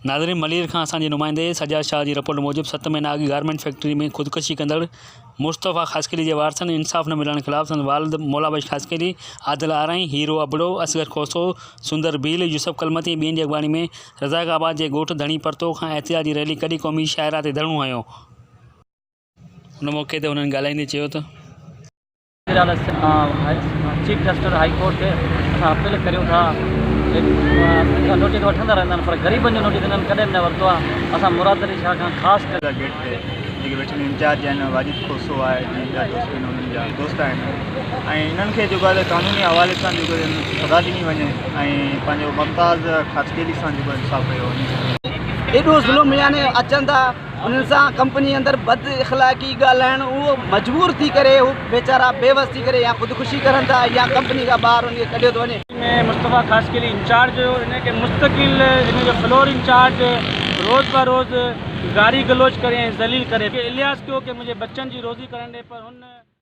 ناظرين ملير کان اسان جي نمائندي سجاد شاهه جي رپورٽ موجب ست مهينا اڳ گارمينٽ فيڪٽري ۾ خودڪشي ڪندڙ مصطفيٰ خاصخيلي جي وارثن انصاف نه ملڻ خلاف سندس والد مولا بخش خاصخيلي، عادل آرائين، هيرو ابڙو، اصغر کوسو، سندر ڀيل، يوسف ڪلمتي ۽ ٻين جي اڳواڻي ۾ رزاق آباد جي ڳوٺ ڌڻي پرتو کان احتجاجي ريلي ڪڍي قومي شاهراهه تي ڌرڻو هنيو. ان موقعي تي هنن ڳالهائيندي چيو ته. چيف جسٽس هائي ڪورٽ کي اسان اپيل ڪريون ٿا اسان نوٽيس وٺندا رهندا آهن پر غريبن جو نوٽيس هنن ڪڏهن به نه ورتو آهي اسان مراد علي شاهه کان خاص ڪري. گيٽ تي جيڪي ويٺل انچارج آهن واجد کوسو آهي جي ٻيا دوست آهن انهن جا دوست آهن ۽ انهن کي جيڪو آهي قانوني حوالي سان جيڪو سزا ڏني وڃي ۽ پنهنجو ممتاز خاصخيلي سان جيڪو انصاف ڪيو وڃي. ايڏو ظلم يعني اچن ٿا انهن سان ڪمپني اندر بد اخلاقي ڳالهائڻ اهو مجبور ٿي ڪري هو ويچارا بيوس ٿي ڪري يا خودڪشي ڪرن ٿا يا ڪمپني کان ٻاهر انهن کي ڪڍيو ٿو وڃي. ۾ مصطفيٰ خاصخيلي انچارج هيو ان کي مستقل ان جو فلور انچارج روز به روز گاري گلوچ ڪري ۽ ذليل ڪري الياس ڪيو ڪي منهنجي بچن جي روزي ڪرڻ ڏي پر هن.